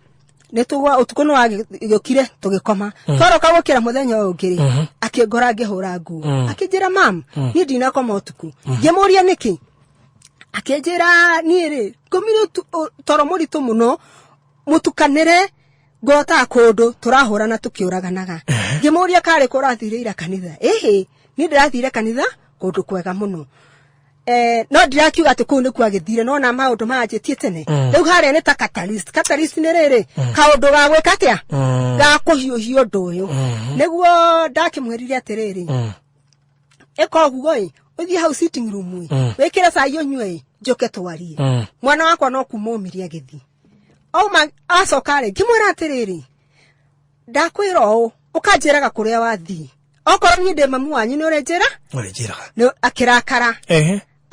nĩ tũgwa ũtukũ nĩ wagĩũkire, tũgĩkoma. Twaroka gũkĩra mũthenya ũyũ ũngĩ rĩ, akĩngora ngĩhũra nguo, akĩnjĩra, "Mam, niĩ ndinakoma ũtukũ." Ngĩmũria nĩkĩ. Akĩnjĩra, "Niĩ rĩ, ngomire toro mũritũ mũno, mũtukanĩre, ngotaga kũndũ tũrahũrana tũkĩũraganaga." Ngĩmũria, "Karĩ kũ ũrathire ira kanitha?" "Ĩhĩ, niĩ ndĩrathire kanitha kũndũ kwega mũno." No ndirakiuga atĩ kũu nĩkuo agĩthire, no na maũndũ manjĩtie tene. Rĩu harĩa nĩ ta catalyst. Catalyst nĩ rĩrĩ kaũndũ ga gwĩka atĩa, ga kũhiũhia ũndũ ũyũ. Nĩguo ndakĩmwĩrire atĩrĩrĩ, ĩka ũguo ĩ, ũthiĩ hau sitting room ĩ, wĩkĩre cai ũnyue ĩ, njũke twarie. Mwana wakwa no kuma omire agĩthiĩ. Auma acoka rĩ, ngĩmwĩra atĩrĩrĩ, ndakwĩra ũũ, ũkanjĩraga kũrĩa wathiĩ, okorwo niĩ ndĩ mamu wanyu, nĩ ũrĩnjĩra. Ũrĩnjĩraga. Nĩ akĩrakara.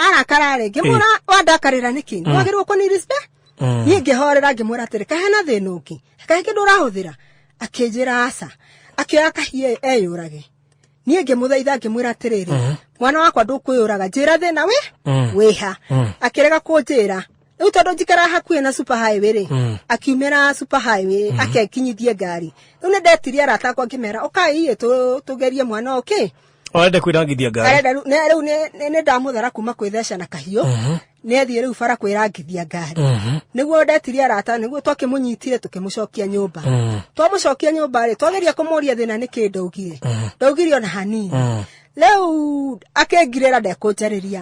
Arakara rĩ, ngĩmwĩra, "Wandakarĩra nĩkĩ? Nĩ wagĩrĩirwo kũni respect." Niĩ ngĩhorera, ngĩmwĩra atĩrĩ, "Kahena thĩna ũngĩ? Kahe kĩndũ ũrahũthĩra?" Akĩnjĩra aca. Akĩoya kahiũ eyũrage. Niĩ ngĩmũthaitha, ngĩmwĩra atĩrĩrĩ, "Mwana wakwa, ndũkwĩyũraga, njĩra thĩna wĩ wĩha." Akĩrega kũnjĩra. Rĩu tondũ njikaraga hakuhĩ na super highway rĩ, akiumĩra super highway akekinyithie ngari. Rĩu nĩ ndetirie arata akwa, ngĩmera, "Ũkai tũgerie mwana ũkĩ." Arenda kwĩrangithia ngari. Arenda rĩu nĩ ndamũthara kuma kwĩtheca na kahiũ, nĩ athiĩ rĩu bara kwĩrangithia ngari. Nĩguo ndetirie arata, nĩguo twakĩmũnyitire, tũkĩmũcokia nyũmba. Twamũcokia nyũmba rĩ, twageria kũmũria thĩna nĩ kĩ, ndaugire, ndaugire ona hanini. Rĩu akĩngirĩra ndekũnjarĩria.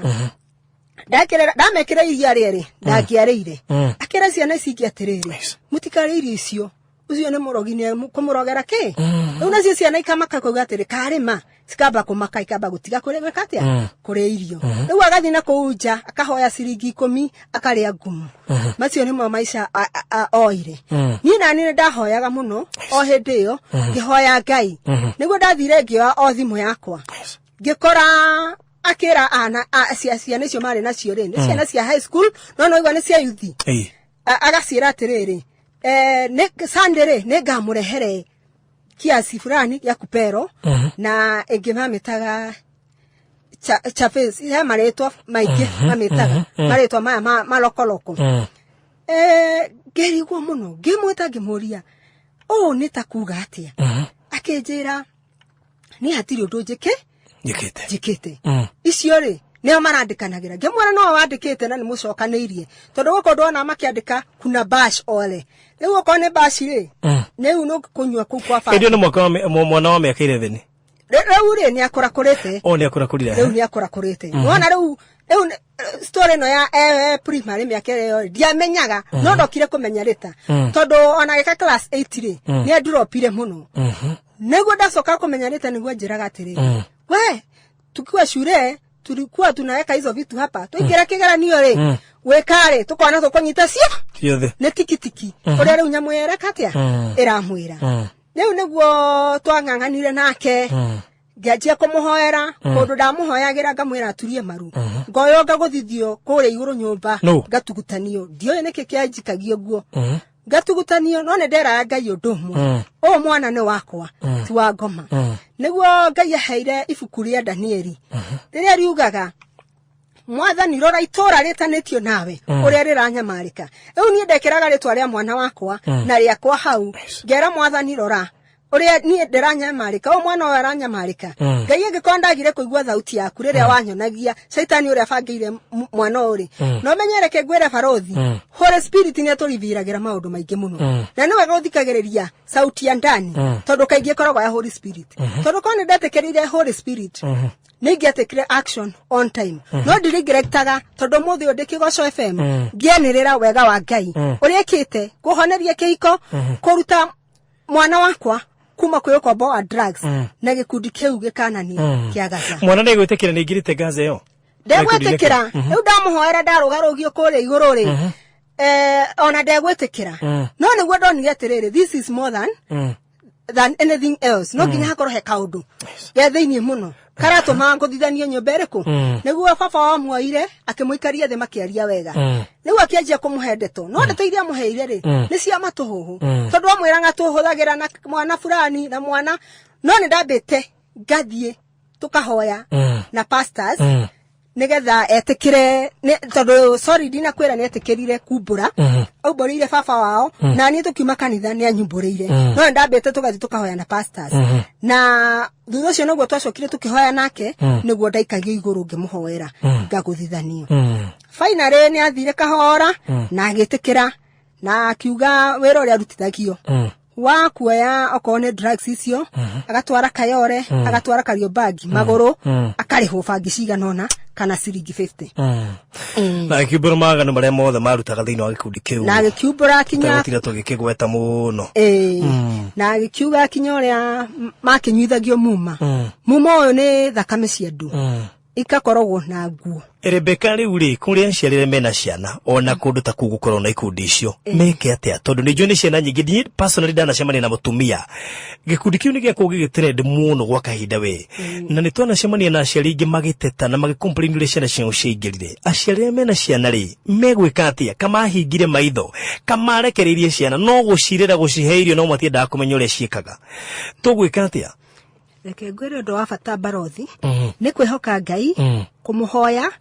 Ndakĩrera ndamekĩra iria rĩerĩ ndangĩarĩire. Akĩra ciana ici ingĩ atĩrĩrĩ, "Mũtikarĩe irio icio, ũcio nĩ mũrogi, nĩ kũmũrogera kĩ." Rĩu nacio ciana ikamaka kuga atĩrĩ, karĩma cikamba kũmaka, ikamba gũtiga kũrĩa, gwĩka atĩa, kũrĩa irio. Rĩu agathiĩ na kũu nja akahoya ciringi 10, akarĩa ngumu. Macio nĩmo maica oire. Niĩ nani nĩ ndahoyaga mũno o hĩndĩ ĩyo, ngĩhoya Ngai. Nĩguo ndathire ngĩoya o thimũ yakwa, ngĩkora akĩra ana ciana icio marĩ nacio rĩ, nĩ ciana cia high school, no no igua nĩ cia yuthi. Agaciĩra atĩrĩrĩ, nĩ Sunday rĩ, nĩ ngamũrehere kiasi fulani gĩa kupero na ĩngĩ mamĩtaga Chavez. He marĩtwa maingĩ mamĩtaga, marĩtwa maya malokoloko. Ngĩrigwo mũno, ngĩmwĩta, ngĩmũria, "Ũũ nĩ ta kuga atĩa?" Akĩnjĩra, "Niĩ hatirĩ ũndũ njĩkĩ Njĩkĩte. njĩkĩte." Icio rĩ, nĩo marandĩkanagĩra. Ngĩmwĩra, "No wandĩkĩte na nĩ mũcokanĩirie, tondũ gũkũ ndona makĩandĩka kuna bash ole. Rĩu okorwo nĩ bash rĩ, rĩu nĩ kũnyua kũu kwa baba." Ĩndĩ nĩ mwaka wa mwana wa mĩaka 11. Rĩu rĩ, nĩ akũrakũrĩte. O nĩ akũrakũrire. Rĩu nĩ akũrakũrĩte. Nĩwona rĩu story ĩno ya primary mĩaka ĩyo ndiamenyaga, no ndokire kũmenya rĩta tondũ ona gĩka class 8 rĩ, nĩ anduropire mũno. Nĩguo ndacoka kũmenya rĩta, nĩguo njĩraga atĩrĩrĩ, "We, tukiwa shule tulikuwa tunaweka hizo vitu hapa, twaingĩra kĩgeranio rĩ, gwĩka rĩ, tũkona tũkũnyita cio ciothe." Nĩ tikitiki ũrĩa rĩu nyamũ ĩreka atĩa, ĩramwĩra. Rĩu nĩguo twang'ang'anire nake, ngĩanjia kũmũhoera kũndũ ndamũhoyagĩra, ngamwĩra aturie maru, ngoywo ngagũthithio kũrĩa igũrũ nyũmba. No. Ngatugutanio, ndiũĩ nĩkĩ kĩanjikagia ũguo, ngatugutanio, no nĩ nderaga Ngai ũndũ ũmwe, ũyũ mwana nĩ wakwa, ti wa ngoma. Nĩguo Ngai aheire ibuku rĩa Danieli rĩrĩa riugaga Mwathani, rora itũra rĩtanĩtio nawe ũrĩa rĩranyamarĩka. Rĩu niĩ ndekĩraga rĩtwa rĩa mwana wakwa na rĩakwa hau, ngera Mwathani, rora ũrĩa niĩ ndĩranyamarĩka, ũyũ mwana ũyũ aranyamarĩka. Ngai, angĩkorwo ndagire kũigua thauti yaku rĩrĩa wanyonagia caitani ũrĩa abangĩire mwana ũyũ rĩ, no menye, reke ngwĩre barothi, Holy Spirit nĩ atũriviragĩra maũndũ maingĩ mũno, na nĩ wega ũthikagĩrĩria sauti ya ndani, tondũ kaingĩ ĩkoragwo ya Holy Spirit. Tondũ korwo nĩ ndetĩkĩrire Holy Spirit, nĩ ingĩatekire action on time, no ndirigrektaga tondũ mũthĩ ũyũ ndĩ Kĩgoco FM ngĩanĩrĩra wega wa Ngai ũrĩa ĩkĩte kũhoneria kĩhiko, kũruta mwana wakwa kuma kwĩ ũkombo wa drugs na gĩkundi kĩu gĩkanani kĩa Gaza. Mwana nä gwä tä kä ra nä ingä rä te Gaza ä yo? Ndegwĩtĩkĩra. Rĩu ndamũhoera, ndarũgarũgio kũrĩa igũrũ rĩ, ona ndegwĩtĩkĩra. No nĩguo ndonire atĩrĩrĩ, this is more than anything else. No nginya hakorwo he kaũndũ ge thĩinĩ mũno karatũma ngũthithanio nyũmba ĩrĩkũ. Nĩguo baba wamuoire akĩmũikaria thĩ, makĩaria wega. Rĩu akĩanjia kũmũhe ndeto, no ndeto iria amũheire rĩ, nĩ cia matũhũhũ, tondũ amwĩraga tũhũthagĩra na mwana fulani na mwana. No nĩ ndambĩte ngathiĩ tũkahoya na pastors nigetha etĩkĩre tondũ sorry, ndinakwĩra nĩ etĩkĩrire kumbũra. Aumbũrĩire baba wao na niĩ tũkiuma kanitha nĩ anyumbũrĩire, no nĩ ndambĩte tũgathiĩ tũkahoya na pastors, na thutha ũcio noguo twacokire tũkĩhoya nake, nĩguo ndaikagio igũrũ ngĩmũhoera ngagũthithanio. Finally nĩ athire kahora na agĩtĩkĩra na akiuga wĩra ũrĩa arutithagio wa kuoya okorwo nĩ drugs icio, agatwara Kayore, agatwara Kariobangi magũrũ, akarĩhwo bangi cigana ũna kana ciringi 50. Na akiumbũra magano marĩa mothe marutaga thĩinĩ wa gĩkundi kĩu. Na agĩkiumbũra kinya tũtegũtinda tũgĩkĩgweta mũno. Ĩĩ, na agĩkiuga kinya ũrĩa makĩnyuithagio muma. Muma ũyũ nĩ thakame cia andũ ikakoragwo na nguo. Rebeka, rĩu rĩ, kũrĩa aciari arĩa mena ciana ona kũndũ ta kũu gũkorwo na ikundi icio, meke atĩa? Tondũ nĩ njũĩ nĩ ciana nyingĩ. Niĩ personally ndanacemania na mũtumia, gĩkundi kĩu nĩ gĩakorwo gĩgĩtrend mũno gwa kahinda we, na nĩ twanacemania na aciari aingĩ magĩteta na magĩcomplain ũrĩa ciana ciao ciaingĩrire. Aciari arĩa mena ciana rĩ, megwĩka atĩa? Kamahingire maitho, kamarekereirie ciana no gũcirera, gũcihe irio, no matiendaga kũmenya ũrĩa ciĩkaga, tũgwĩka atĩa? Reke ngwĩre ũndũ wa bata barothi, nĩ kwĩhoka Ngai, kũmũhoya.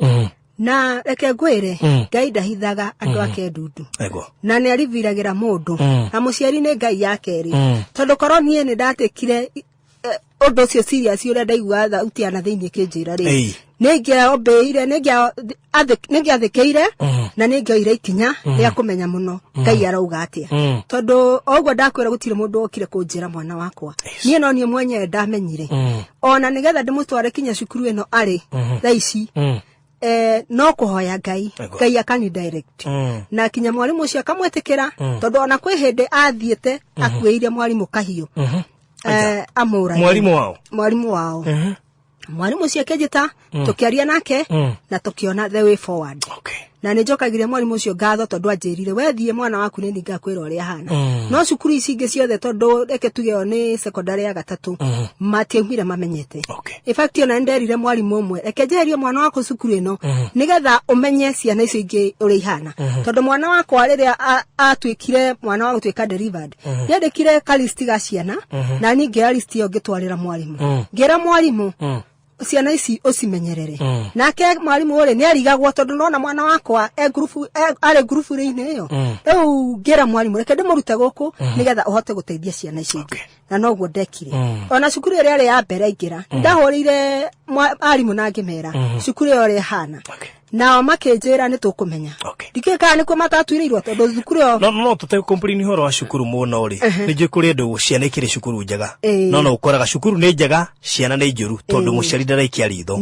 Na reke ngwĩre, Ngai ndahithaga andũ ake ndundu. Na nĩ ariviragĩra mũndũ na mũciari nĩ Ngai ya kerĩ, tondũ korwo niĩ nĩ ndatĩkire ũndũ ũcio serious, ũrĩa ndaiguaga thauti ya na thĩinĩ ĩkĩnjĩra rĩ, nĩ ingĩombĩire, nĩ ingĩathĩkĩire na nĩ ingĩoire ikinya rĩa kũmenya mũno Ngai arauga atĩa. Tondũ o ũguo ndakwĩra, gũtirĩ mũndũ wokire kũnjĩra mwana wakwa, niĩ no niĩ mwenyewe ndamenyire, ona nĩgetha ndĩmũtware kinya cukuru ĩno arĩ thaa ici, no kũhoya Ngai. Ngai akani direct na kinya mwarimũ ũcio akamwĩtĩkĩra, tondũ ona kwĩ hĩndĩ athiĩte akuĩire mwarimũ kahiũ, amũrage. Mwarimũ wao? Mwarimũ wao. Mwarimũ ũcio akĩnjĩta, tũkĩaria nake na tũkĩona the way forward. Na nĩ njokagirie mwarimũ ũcio ngatho, tondũ anjĩrire, wethiĩ mwana waku nĩ ningakwĩra ũrĩa ahana. No cukuru ici ingĩ ciothe, tondũ reke tuge ĩyo nĩ secondary ya gatatũ, matiaumire mamenyete. In fact, ona nĩnderire mwarimũ ũmwe, reke njeherie mwana waku cukuru ĩno nĩgetha ũmenye ciana icio ingĩ ũrĩa ihana, tondũ mwana wakwa rĩrĩa atuĩkire mwana wa gũtuĩka delivered, nĩandĩkire ka list ga ciana, na niĩ ngĩoya list ĩyo ngĩtwarĩra mwarimũ, ngĩra mwarimũ, ciana ici ũcimenyerere. Nake mwarimũ ũrĩ nĩ arigagwo, tondũ nona mwana wakwa e ngurubu arĩ ngurubu-inĩ ĩyo. Rĩu ngĩra mwarimũ, reke ndĩmũrute gũkũ nĩgetha ũhote gũteithia ciana icio ingĩ. Na noguo ndekire. Ona cukuru ĩrĩa ĩrĩ ya mbere aingĩra, ndahũrĩire arimũ na ngĩmera cukuru ĩyo ũrĩa ĩhana. Nao makĩnjĩra nĩ tũkũmenya. Ndikĩũĩ kana nĩkuo matatuĩrĩirwo, tondũ thukuru ĩyo No tũte complain ũhoro wa cukuru mũno rĩ, nĩ njũĩ kũrĩ andũ ciana ikĩrĩ cukuru njega, no ũkoraga cukuru nĩ njega, ciana nĩ njũru, tondũ mũciari ndaraikia ritho.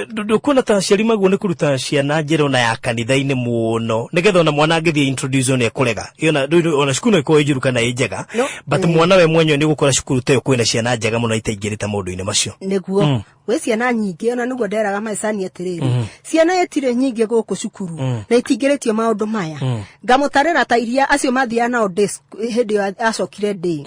Ndũkuona ta aciari maguo nĩ kũruta ciana njĩra ona ya kanitha-inĩ mũno, nĩgetha ona mwana angĩthiĩ introduce nĩ ekũrega. Ona ona cukuru no ĩkorwo ĩ njũru kana ĩ njega, but mwana we mwenyewe nĩ ũgũkora cukuru ta ĩyo kwĩna ciana njega mũno itaingĩrĩte maũndũ-inĩ macio. Nĩguo gwĩ ciana nyingĩ, ona nĩguo nderaga maicani atĩrĩrĩ, ciana ĩtirĩ nyingĩ gũkũ cukuru na itingĩrĩtio maũndũ maya. Ngamũtarĩra ta iria acio mathiaga nao day hĩndĩ ĩyo acokire day.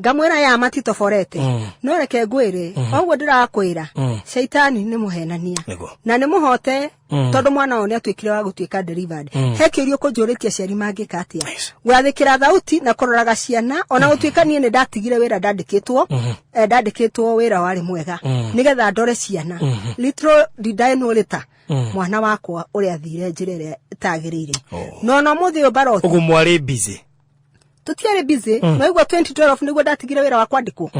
Ngamwĩra ya matitoborete. No reke ngwĩre, oguo ndĩrakwĩra, caitani nĩ mũhenania. Na nĩ mũhote, tondũ mwana ũyũ nĩ atuĩkire wa gũtuĩka delivered. He kĩũria ũkũnjũrĩtie, aciari mangĩka atĩa? Gwathĩkĩra thauti na kũroraga ciana, ona gũtuĩka niĩ nĩ ndatigire wĩra ndandĩkĩtwo, ndandĩkĩtwo wĩra warĩ mwega nĩgetha ndore ciana. Little did I know later, mwana wakwa ũrĩa athire njĩra ĩrĩa ĩtagĩrĩire. No na ũmũthĩ ũyũ, barothi, Ũguo mwarĩ busy? Tũtiarĩ busy. No igua 2012 nĩguo ndatigire wĩra wa kwandĩkwo,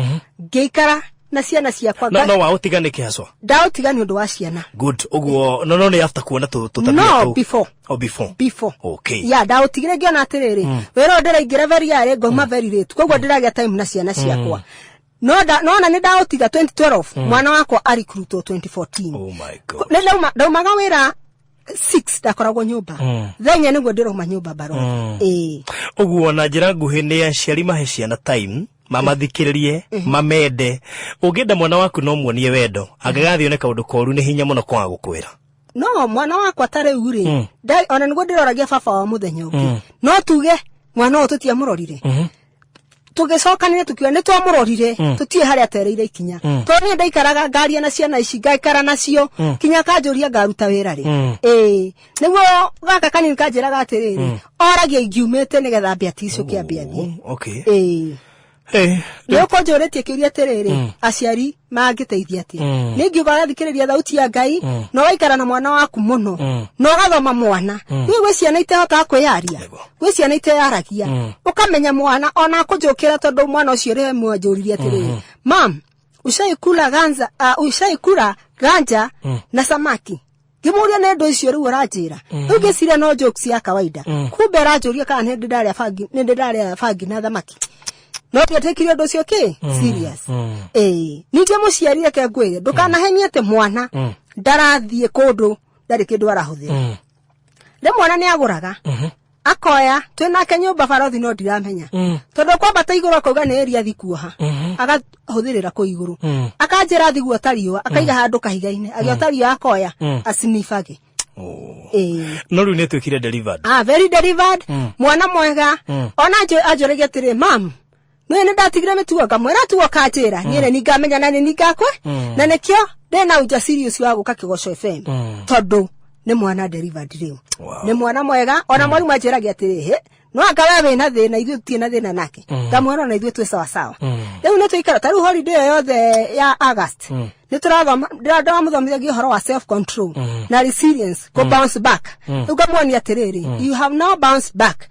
ngĩikara na ciana ciakwa. No no waũtiga nĩkĩ haswa? Ndaũtiga nĩ ũndũ wa ciana. Good. Ũguo no nĩ after kuona tũtabia No, before. Oh, before. Before. Ya, ndaũtigire ngĩona atĩrĩrĩ, wĩra ũyũ ndĩraingĩra very early, ngauma very late, koguo ndĩragĩa time na ciana ciakwa. No nona nĩ ndaũtiga 2012, mwana wakwa arikurutwo 2014. Oh my God. Nĩ ndaumaga wĩra 6, ndakoragwo nyũmba thaa 4 nĩguo ndĩrauma nyũmba, barothi, ĩĩ. Ũguo na njĩra nguhĩ nĩ aciari mahe ciana time, mamathikĩrĩrie, mamende. Ũngĩenda mwana waku no muonie wendo, angĩgathiĩ one kaũndũ koru, nĩ hinya mũno kwaga gũkwĩra. No mwana wakwa ta rĩu rĩ, ona nĩguo ndĩroragia baba wa mũthenya ũngĩ, no tuge mwana ũyũ tũtiamũrorire, tũgĩcokanĩre tukiuga nĩ twamũrorire, tũtiĩ harĩa atereire ikinya, tondũ niĩ ndaikaraga ngaria na ciana ici, ngaikara nacio kinya kanjũria ngaruta wĩra rĩ. Ĩĩ, nĩguo gaka kanini kanjĩraga atĩrĩrĩ, oragia ingiumĩte nĩgetha ambia ticũke ambia thiĩ. Ĩĩ. Hey, Nĩ ũkũnjũrĩtie kĩũria atĩrĩrĩ, aciari mangĩteithia atĩa? Nĩ ngiuga ũrathikĩrĩria thauti ya Ngai, na ũgaikara na mwana waku mũno, na ũgathoma mwana. Niĩ gwĩ ciana itehotaga kwĩyaria, gwĩ ciana iteyaragia, ũkamenya mwana ona akũnjũkĩra, tondũ mwana ũcio rĩmwe anjũririe atĩrĩrĩ, "Mam, ushaikula ganza, ushaikula ganja na samaki?" Ngĩmũria, nĩ ndũ icio rĩu ũranjĩra? Rĩu ngĩciria no jokes ya kawaida, kumbe aranjũria kana nĩ ndĩ ndarĩa bangi, nĩ ndĩ ndarĩa bangi na thamaki. No ndietĩkirie ũndũ ũcio kĩ serious. Ĩĩ, ningĩ mũciari, reke ngwĩre, ndũkanahenie atĩ mwana ndarathiĩ kũndũ, ndarĩ kĩndũ arahũthĩra. Rĩ, mwana nĩ agũraga, akoya, twĩ nake nyũmba, barothi, no ndiramenya, tondũ kwambata igũrũ akauga nĩ ĩria thi kuoha, agahũthĩrĩra kũu igũrũ, akanjĩra thi guota riũa, akaiga handũ kahiga-inĩ, agĩota riũa akoya acinibage. Ĩĩ. No rĩu nĩ atuĩkire delivered? Ah, very delivered, mwana mwega. Ona anjũragia atĩrĩ, "Mam, nĩ nĩ ndatigire mĩtugo?" Ngamwĩra tugo kanjĩra niĩ nĩ ningamenya na nĩ ningakwe, na nĩkĩo ndĩna ujasiri ũcio wa gũka Kĩgoco FM, tondũ nĩ mwana delivered rĩu. Nĩ mwana mwega. Ona mwarimũ anjĩragia atĩrĩ, "Hĩ, no anga we wĩna thĩna, ithuĩ tũtirĩ na thĩna nake." Ngamwĩra ona ithuĩ twĩ sawa sawa. Rĩu nĩ tũikara ta rĩu holiday ĩyo yothe ya August nĩ tũrathoma, ndĩramũthomithagia ũhoro wa self control na resilience, go bounce back. Rĩu ngamuonia atĩrĩrĩ, "You have now bounced back,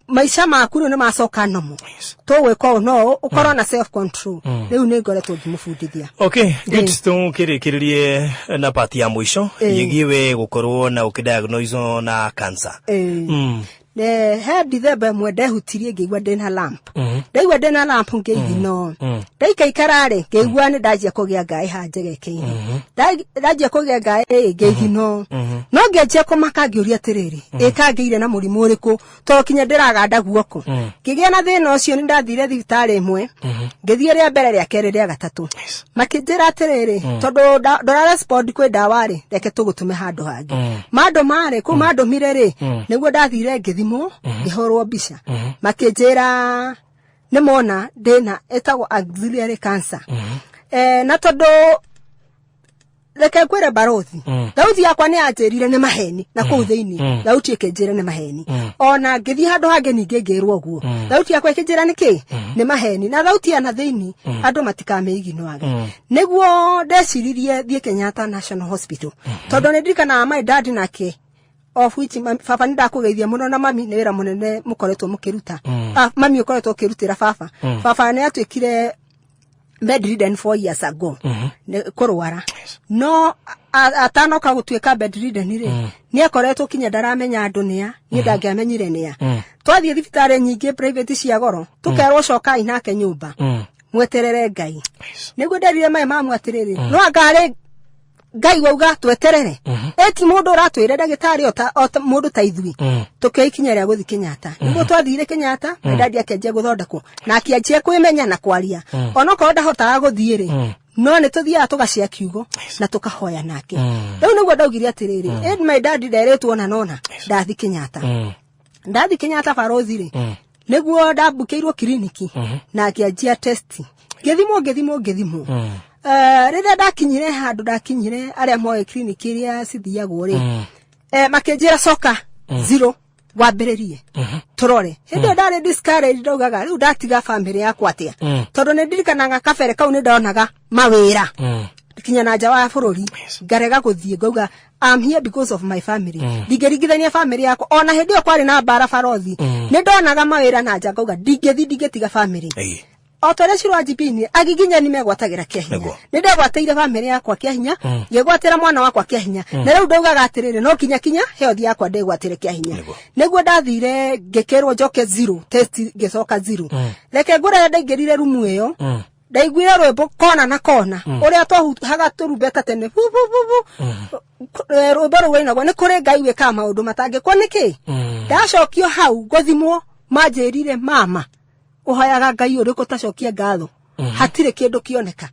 maica maku rĩu nĩ macoka nomo, tũgwĩka ũũ no ũũ, ũkorwo na self control." Rĩu nĩ ngoretwo ngĩmũbundithia. Okay, good. Tũkĩrĩkĩrĩrie na part ya mũico ĩgiĩ we gũkorwo na ũkĩdiagnose na cancer. Ĩĩ. Ne, he Dithemba ĩmwe ndehutirie, ngĩigua ndĩna lump. Ndaigua ndĩna lump, ngĩithi no ndaikaikara rĩ, ngĩigua nĩ ndanjia kũgĩa ngaĩ haha njegeke-inĩ. Ndanjia kũgĩa ngaĩ ĩ, ngĩithi no no ngĩanjia kũmaka, ngĩũria atĩrĩrĩ, ĩ kangĩire na mũrimũ ũrĩkũ, tondũ kinya ndĩraganda guoko? Ngĩgĩa na thĩna ũcio, nĩ ndathire thibitarĩ ĩmwe, ngĩthiĩ rĩa mbere, rĩa kerĩ, rĩa gatatũ, makĩnjĩra atĩrĩrĩ, tondũ ndora respond kwĩ ndawa rĩ, reke tũgũtũme handũ hangĩ. Mandũma rĩ, kũu mandũmire rĩ, nĩguo ndathire ngĩthimwo, ngĩhũrwo mbica, makĩnjĩra nĩ mona ndĩna ĩtagwo axillary cancer. Na tondũ reke ngwĩre barothi, thauti yakwa nĩ yanjĩrire nĩ maheni, na kũu thĩinĩ thauti ĩkĩnjĩra nĩ maheni. Ona ngĩthiĩ handũ hangĩ ningĩ ngĩrwo ũguo, thauti yakwa ĩkĩnjĩra nĩ kĩ nĩ maheni, na thauti ya na thĩinĩ andũ matikamĩiginoage. Nĩguo ndeciririe thiĩ Kenyatta National Hospital, tondũ nĩ ndirikanaga my dad nake, of which baba nĩ ndakũgeithia mũno, na mami, nĩ wĩra mũnene mũkoretwo mũkĩruta. Ah, mami ũkoretwo ũkĩrutĩra baba. Baba nĩ atuĩkire bedridden 4 years ago nĩ kũrwara, no atanoka gũtuĩka bedridden rĩ, nĩ akoretwo kinya ndaramenya andũ nĩa, niĩ ndangĩamenyire nĩa. Twathiĩ thibitarĩ nyingĩ private cia goro, tũkerwo cokai nake nyũmba, mweterere Ngai. Nĩguo nderire mai mamu atĩrĩrĩ, no angarĩ Ngai wauga tweterere, eti mũndũ ũratwĩra ndagĩtarĩ ota mũndũ ta ithuĩ. Tũkĩoya ikinya rĩa gũthiĩ Kenyatta. Nĩguo twathire Kenyatta, my dad akĩanjia gũthondekwo na akĩanjia kwĩmenya na kwaria, onokorwo ndahotaga gũthiĩ rĩ, no nĩ tũthiaga tũgacĩa kiugo na tũkahoya nake. Rĩu nĩguo ndaugire atĩrĩrĩ, my dad nderĩtwo ona nona ndathi Kenyatta. Ndathi Kenyatta, barothi rĩ, Nĩguo ndambukĩirwo kiriniki na ngĩanjia test, ngĩthimwo, ngĩthimwo, ngĩthimwo. Rĩrĩa ndakinyire handũ, ndakinyire arĩa moĩ kiriniki iria cithiagwo rĩ, makĩnjĩra coka zero wambĩrĩrie tũrore. Hĩndĩ ĩyo ndarĩ discouraged, ndaugaga rĩu ndatiga bamĩrĩ yakwa atĩa, tondũ nĩ ndirikanaga kabere kau nĩ ndonaga mawĩra kinya na nja wa bũrũri, ngarega gũthiĩ, ngauga I'm here because of my family, ndingĩringithania family yakwa. Ona hĩndĩ ĩyo kwarĩ na mbara barothi, nĩ ndonaga mawĩra na nja, ngauga ndingĩthi, ndingĩtiga family. O ta ũrĩa Shirũ anjibini agiginyani megwatagĩra kĩa hinya. Nĩ ndegwatĩire bamĩrĩ yakwa kĩa hinya, ngĩgwatĩra mwana wakwa kĩa hinya, na rĩu ndaugaga atĩrĩrĩ, no kinya kinya health yakwa ndĩgwatĩre kĩa hinya. Nĩguo ndathire ngĩkĩrwo njoke zero test, ngĩcoka zero. Reke ngũrere, ndaingĩrire rumu ĩyo, ndaiguire rwĩmbo kona na kona ũrĩa twahuhaga tũrumbeta tene bu bu bu bu. Rwĩmbo rũu rwainagwo nĩ kũrĩ Ngai wĩkaga maũndũ matangĩkwo nĩkĩ. Ndacokio hau ngũthimwo, manjĩrire, mama, ũhoyaga Ngai ũrĩkũ tacokia ngatho, hatirĩ kĩndũ kĩoneka.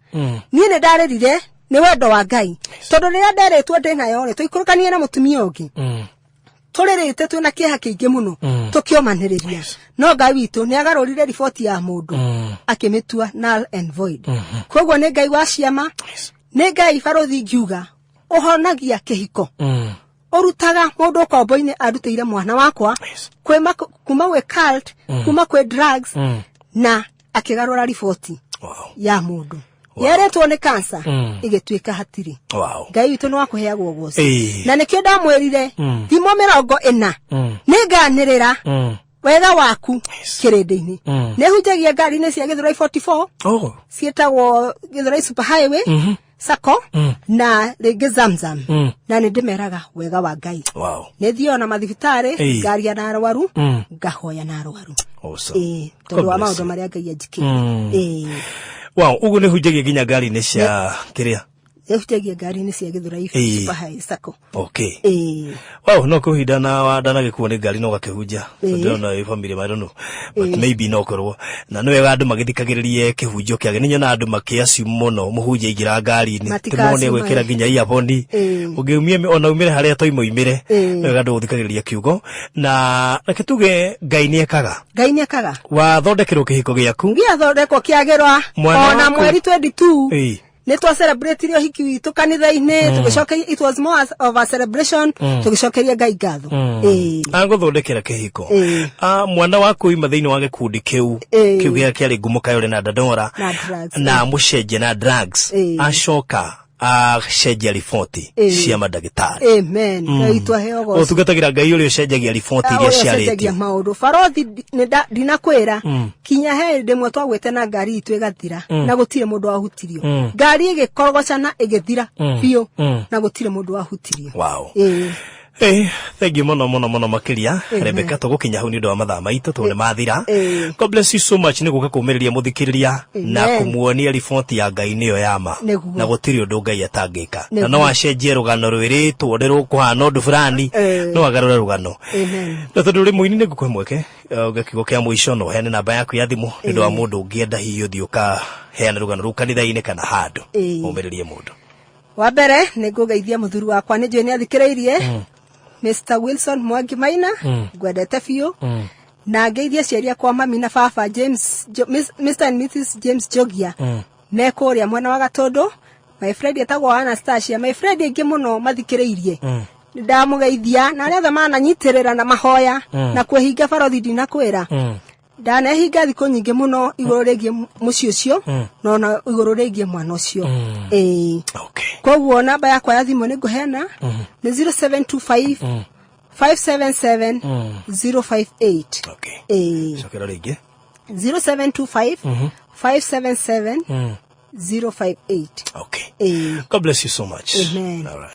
Niĩ nĩ ndarĩrire nĩ wendo wa Ngai, tondũ rĩrĩa nderĩtwo ndĩ nayo rĩ, tũikũrũkanie na mũtumia ũngĩ, tũrĩrĩte twĩna kĩeha kĩingĩ mũno, tũkĩomanĩrĩria, no Ngai witũ nĩ agarũrire riboti ya mũndũ akĩmĩtua null and void. Koguo nĩ Ngai wa ciama, nĩ Ngai barothi ngiuga ũhonagia kĩhiko, ũrutaga mũndũ ũkombo-inĩ. Arutĩire mwana wakwa kuma gwĩ cult, kuma kwĩ drugs, na akĩgarũra riboti ya mũndũ yeretwo nĩ cancer ĩgĩtuĩka hatirĩ. Ngai witũ nĩ wa kũheagwo ũgoci. Na nĩkĩo ndamwĩrire thimo 40, nĩ nganĩrĩra wega waku kĩrĩndĩ-inĩ. Nĩ hunjagia ngari-inĩ cia Gĩthũrai 44, ciĩtagwo Gĩthũrai Super Highway Sacco, na rĩngĩ Zamzam, na nĩ ndĩmeraga wega wa Ngai. Nĩ thiaga na mathibitarĩ, ngaria na arwaru, ngahoya na arwaru. Ĩĩ, tondũ wa God bless maũndũ you. marĩa Ngai anjĩkĩire. Ĩĩ. Wow, ũguo nĩ hunjagia nginya ngari-inĩ cia kĩrĩa? Nĩ hunjagia ngari-inĩ cia Gĩthũrai Super High Sacco. Ĩĩ. Wow, no kũhinda na ndanagĩkuo nĩ ngari no gakĩhunja. Ndĩrona ĩ family, I don't know. But maybe no korwo. Na nĩ wega andũ magĩthikagĩrĩrie kĩhunjio kĩake. Nĩ nyonaga andũ makĩ-assume mũno mũhunjia aingĩra ngari-inĩ. Matika Timone assume. gwĩkĩra nginya earphone. Ũngĩumia ona umĩre harĩa toima umĩre. Nĩ wega andũ gũthikagĩrĩria kiugo. Na reke tuge Ngai nĩ ekaga. Ngai nĩ ekaga. Wathondekerwo kĩhiko gĩaku. Gĩathondekwo kĩagĩrwa Mwana ona waku. mweri 22 nĩ twa celebrate ũhiki witũ kanitha-inĩ, tũgĩcokeria, it was more of a celebration, tũgĩcokeria Ngai ngatho. Ĩĩ. Agũthondekera kĩhiko. Mwana waku oima thĩinĩ wa gĩkundi kĩu, kĩu gĩa kĩarĩ ngumo kayore na dandora Na drugs. Na mũcenjia na drugs, acoka acenjia riboti cia mandagĩtarĩ. Amen. Ngai witũ aheo ũgoci. Ũtungatagĩra Ngai ũrĩa ũcenjagia riboti iria Ũrĩa ũcenjagia ciarĩtio. Maũndũ barothi ndinakwĩra, kinya he hĩndĩ ĩmwe twagwĩte na ngari itũ ĩgathira, na gũtirĩ mũndũ wahutirio. Ngari ĩgĩkorogocana ĩgĩthira biũ, na gũtirĩ mũndũ wahutirio. Ĩĩ. Hey, thank you mũno mũno mũno makĩria, Rebecca. Tũgũkinya hau nĩ ũndũ wa mathaa maitũ tondũ nĩ mathira. God bless you so much nĩ gũka kũmĩrĩria mũthikĩrĩria na Amen. kũmuonia riboti ya Ngai nĩyo yama, na gũtirĩ ũndũ Ngai atangĩka, na no acenjie rũgano rwĩrĩtwo nĩ rũkũhana ũndũ fulani, no agarũre rũgano. Amen. Na tondũ ũrĩ mũini, nĩ ngũkũhe mweke uge kiugo kĩa mũico na ũheane namba yaku ya thimũ nĩ ũndũ wa mũndũ ũngĩenda hihi ũthiĩ ũkaheana rũgano rũu kanitha-inĩ kana handũ, ũmĩrĩrie mũndũ. Wa mbere nĩ ngũgeithia mũthuri wakwa, nĩ njũĩ nĩ athikĩrĩirie, Mr Wilson Mwangi Maina, ngwendete biũ. Na ngeithie aciari akwa, mami na baba, James Mr and Mrs James Jogia, me kũrĩa mwena wa Gatũndũ. My friend etagwo Anastasia, my friend aingĩ mũno mathikĩrĩirie, ndamũgeithia, na arĩa othe mananyitĩrĩra na mahoya na kwĩhinga. Barothi, ndinakwĩra, ndanehinga thikũ nyingĩ mũno igũrũ rĩgiĩ mũciĩ ũcio, na ona igũrũ rĩgiĩ mwana ũcio. Ĩĩ. Koguo namba yakwa ya thimũ nĩ ngũheana nĩ 0725 577 058. Ĩĩ. Cokera rĩngĩ. 0725 577 058. Ĩĩ. God bless you so much. Amen. All right.